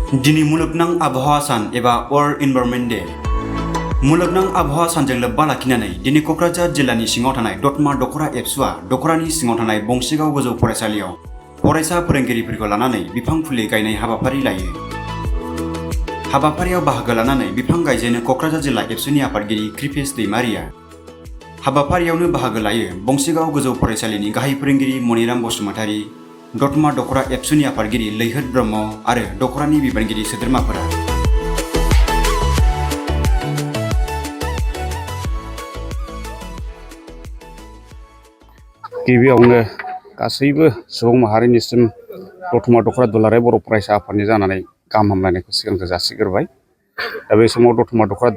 दिनै मुलुगनां आबहावा सान एबा वर्ल्ड इनभाइरनमेन्ट डे। मुलुगनां आबहावा सानजों लोब्बा लाखिनानै दिनै क'क्राझार जिल्लानि सिङाव थानाय दतमा दख'रा एबसुआ दख'रानि सिङाव थानाय बंसिगाव गोजौ फरायसालियाव फरायसा फोरोंगिरिफोरखौ लानानै बिफां फुलि गायनाय हाबाफारि लायो। हाबाफारियाव बाहागो लानानै बिफां गायजेनो क'क्राझार जिल्ला एबसुनि आफादगिरि कृपेश दैमारिया। हाबाफारियावनो बाहागो लायो बंसिगाव गोजौ फरायसालिनि गाहाय फोरोंगिरि मनिराम बसुमतारी, दतमा दख'रा एबसुनि आफादगिरि लैहोर ब्रह्म आरो दख'रानि बिबानगिरि सोद्रोमाफोरा। गिबियावनो गासैबो सुबुं माहारिनिसिम दतमा दख'रा दुलाराय बर' फरायसा आफादनि जानानै गाहाम हामलायनायखौ सिगांग्रो जासिग्रोबाय। दा बे समाव दतमा दख'रा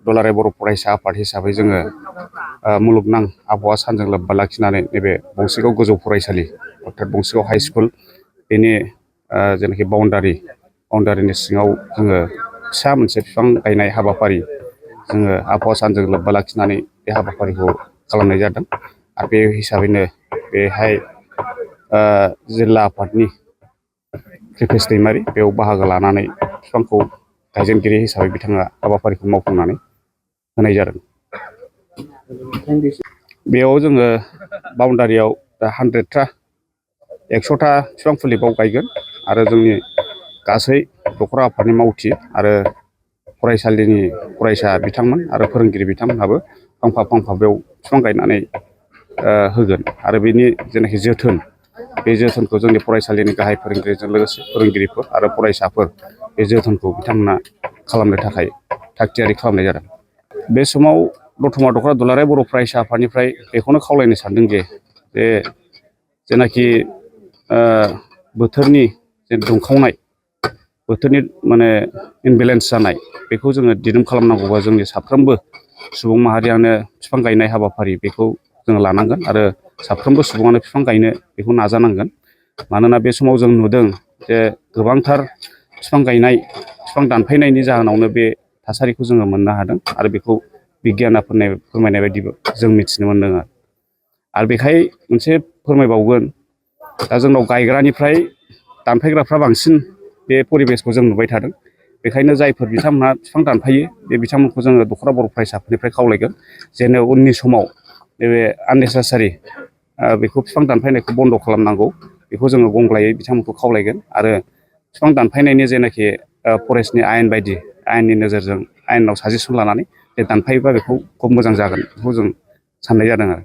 दुलाराय बर' फरायसा आफाद हिसाबै जोङो मुलुगनां आबहावा सानजों लोब्बा लाखिनानै नैबे बंसिगाव गोजौ फरायसालि अर्थात बंसिगाव हाइ स्कुल बेनि जेनाखि बाउन्डारिनि सिङाव जोङो फिसा मोनसे बिफां गायनाय हाबाफारि जोङो आबहावा सानजों लोब्बा लाखिनानै बे हाबाफारिखौ खालामनाय जादों। आरो बे हिसाबैनो बेहाय जिल्ला आफादनि कृपेश दैमारि बेयाव बाहागो लानानै बिफांखौ गायजेनगिरि हिसाबै बिथाङा हाबाफारिखौ मावफुंनानै होनाय जादों। बेयाव जोङो बाउन्डारियाव 100टा 100टा बिफां फुलि बाव गायगोन आरो जोंनि गासै दख'रा आफादनि मावथि आरो फरायसालिनि फरायसा बिथांमोन आरो फोरोंगिरि बिथांमोनहाबो फांफा फांफा बेयाव बिफां गायनानै होगोन। आरो बेनि जेनाखि जोथोन बे जोथोनखौ जोंनि फरायसालिनि गाहाय फोरोंगिरिजों लोगोसे फोरोंगिरिफोर आरो फरायसाफोर बे जोथोनखौ बिथांमोना खालामनो थाखाय थाग थियारि खालामनाय जादों। बे समाव दतमा दख'रा दुलाराय बर' फरायसा आफादनिफ्राय बेखौनो खावलायनो सानदों जे जेनाखि बोथोरनि जे दुंखावनाय बोथोरनि माने इनबेलेन्स जानाय बेखौ जोङो दिदोम खालामनांगौबा जोंनि साफ्रोमबो सुबुं माहारियानो बिफां गायनाय हाबाफारि बेखौ जोङो लानांगोन आरो साफ्रोमबो सुबुङानो बिफां गायनो बेखौ नाजानांगोन। मानोना बे समाव जों नुदों जे गोबांथार बिफां गायनाय बिफां दानफायनायनि जाहोनावनो बे थासारिखौ जोङो मोननो हादों आरो बेखौ बिगियाना फोरमायनाय बायदिबो जों मिथिनो मोनदों। आरो बेखाय मोनसे फोरमायबावगोन, दा जोंनाव गायग्रानिफ्राय दानफायग्राफ्रा बांसिन बे परिबेसखौ जों नुबाय थादों। बेखायनो जायफोर बिथांमोनहा बिफां दानफायो बे बिथांमोनखौ जोङो दख'रा बर' फरायसाफोरनिफ्राय खावलायगोन जेन उननि समाव नैबे आननेसेसारि बेखौ बिफां दानफायनायखौ बन्द' खालामनांगौ बेखौ जोङो गंग्लायै बिथांमोनखौ खावलायगोन। आरो बिफां दानफायनायनि जेनाखि फरेस्टनि आयेन बायदि आयेननि नोजोरजों आयेनाव साजेसन लानानै दानफायोबा बेखौ खोब मोजां जागोन बेखौ जों साननाय जादों आरो।